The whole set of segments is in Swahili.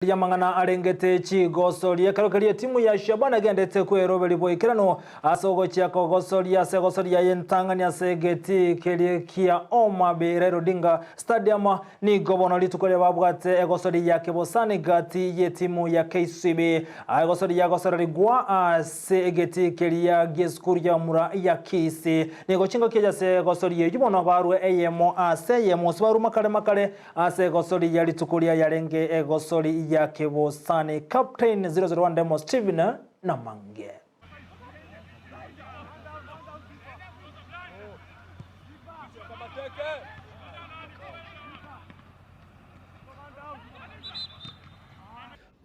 Amang'ana arengete chigosoria ekerokeria etimu ya Shabana egendete kweroberi boikeranu ase ogochia kogosoria ase egosoria y'entang'ani ase egeti keria kia Homa Bay Raila Odinga Stadium. Nigo bono rituko riria babwate egosori ya kebosani gati y'etimu ya KCB. Egosori yagosorerigwa ase egeti keria gi'esukuru y'abamura ya Kisii. Nigo chingaki echi ase egosori eyio bono barwe eyemo ase eyemo gose barwe makare makare Ase egosori ya rituko riaye yarenge egosori ya kebosani. Captain 001 Demo Steven Namange.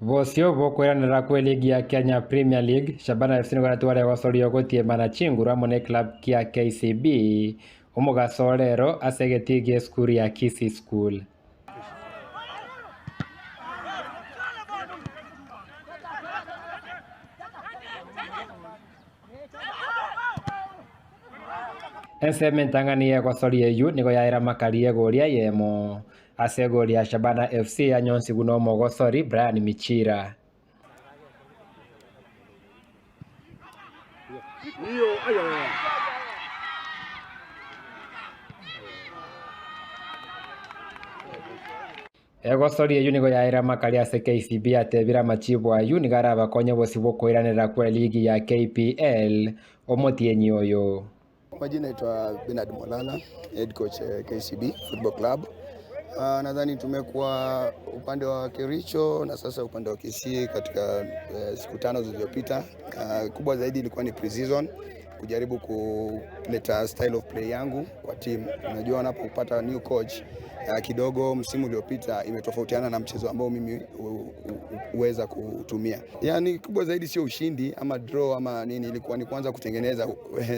Bosio bw'okoiranera kw'eligi ya Kenya Premier League, Shabana FC nigo eratware egosoria ogotiemana chinguru amo n'eclub kia KCB omogaso o rero ase egetii gi'esukuru ya Kisii School. Ensemo entang'ani y'egosoria eyio nigo yaira amakari y'egori eyemo ase egori ya Shabana FC yanyonsigwe nomogosori Brian Michira. Egosori eyio nigo yaeire amakari ase KCB yatebire amachibu ayio nigo arabakonye bosio bw'okoiranerera kw'eligi ya KPL omotienyi oyo. Kwa majina naitwa Bernard Molala, head coach KCB Football Club. Nadhani tumekuwa upande wa Kericho na sasa upande wa Kisii katika siku 5 zilizopita. Kubwa zaidi ilikuwa ni pre-season, kujaribu kuleta style of play yangu kwa team. Unajua wanapopata new coach kidogo msimu uliopita imetofautiana na mchezo ambao mimi huweza kutumia. Yani kubwa zaidi sio ushindi ama draw ama nini, ilikuwa ni kuanza kutengeneza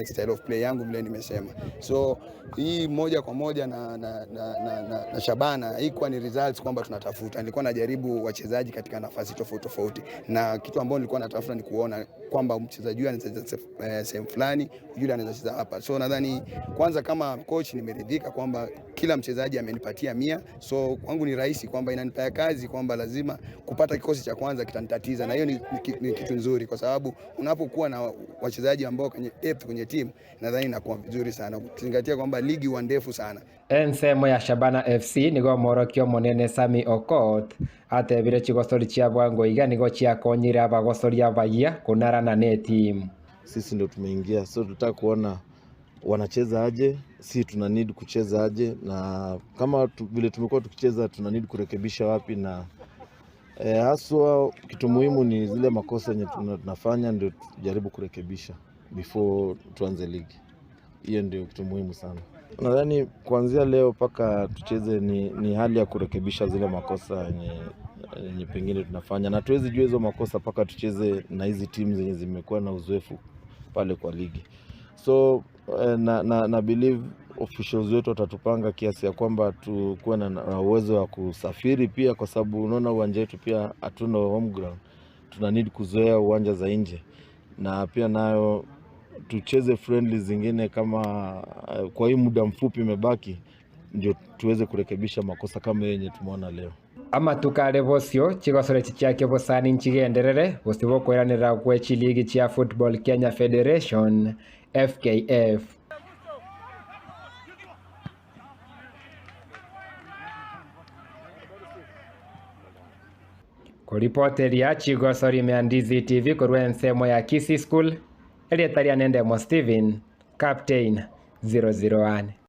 style of play yangu vile nimesema. So hii moja kwa moja na Shabana haikuwa ni results kwamba tunatafuta. Nilikuwa najaribu wachezaji katika nafasi tofauti tofauti, na kitu ambacho nilikuwa natafuta ni kuona kwamba mchezaji huyu anaweza cheza sehemu fulani, yule anaweza cheza hapa. So nadhani kwanza kama coach nimeridhika kwamba kila mchezaji amenipatia 100. So kwangu ni rahisi kwamba inanipea kazi kwamba lazima kupata kikosi cha kwanza kitanitatiza, na hiyo ni kitu nzuri kwa sababu unapokuwa na wachezaji ambao kwenye depth kwenye team nadhani inakuwa vizuri sana ukizingatia kwamba ligi huwa ndefu sana. Ensemo ya Shabana FC nigo omorokio omonene Sami Okoth atebire chigosori chia bwango iga nigo chiakonyire abagosori abayia konarana ne team. Sisi ndio tumeingia, so tutaka kuona wanacheza aje, si tuna need kucheza aje, na kama vile tumekuwa tukicheza tuna need kurekebisha wapi, na haswa kitu muhimu ni zile makosa yenye tunafanya ndio tujaribu kurekebisha before tuanze ligi. Hiyo ndio kitu muhimu sana. Nadhani kuanzia leo mpaka tucheze ni hali ya kurekebisha zile makosa yenye pengine tunafanya, na tuwezi jua hizo makosa mpaka tucheze na hizi timu zenye zimekuwa na uzoefu pale kwa ligi. So na believe officials wetu watatupanga kiasi ya kwamba tukuwe na uwezo wa kusafiri pia, kwa sababu unaona uwanja wetu pia hatuna home ground, tuna need kuzoea uwanja za nje, na pia nayo tucheze friendly zingine kama kwa hii muda mfupi imebaki, ndio tuweze kurekebisha makosa kama yenye tumeona leo. Amatukare bosio chigosore chichiake bosani nchigenderere bosio bokoiranera gwe chiligi chia Football Kenya Federation FKF. Kuripoteria chigosori Meandizi TV korwa ensemo ya Kisii School, Elietaria Nendemo Steven, Captain 001.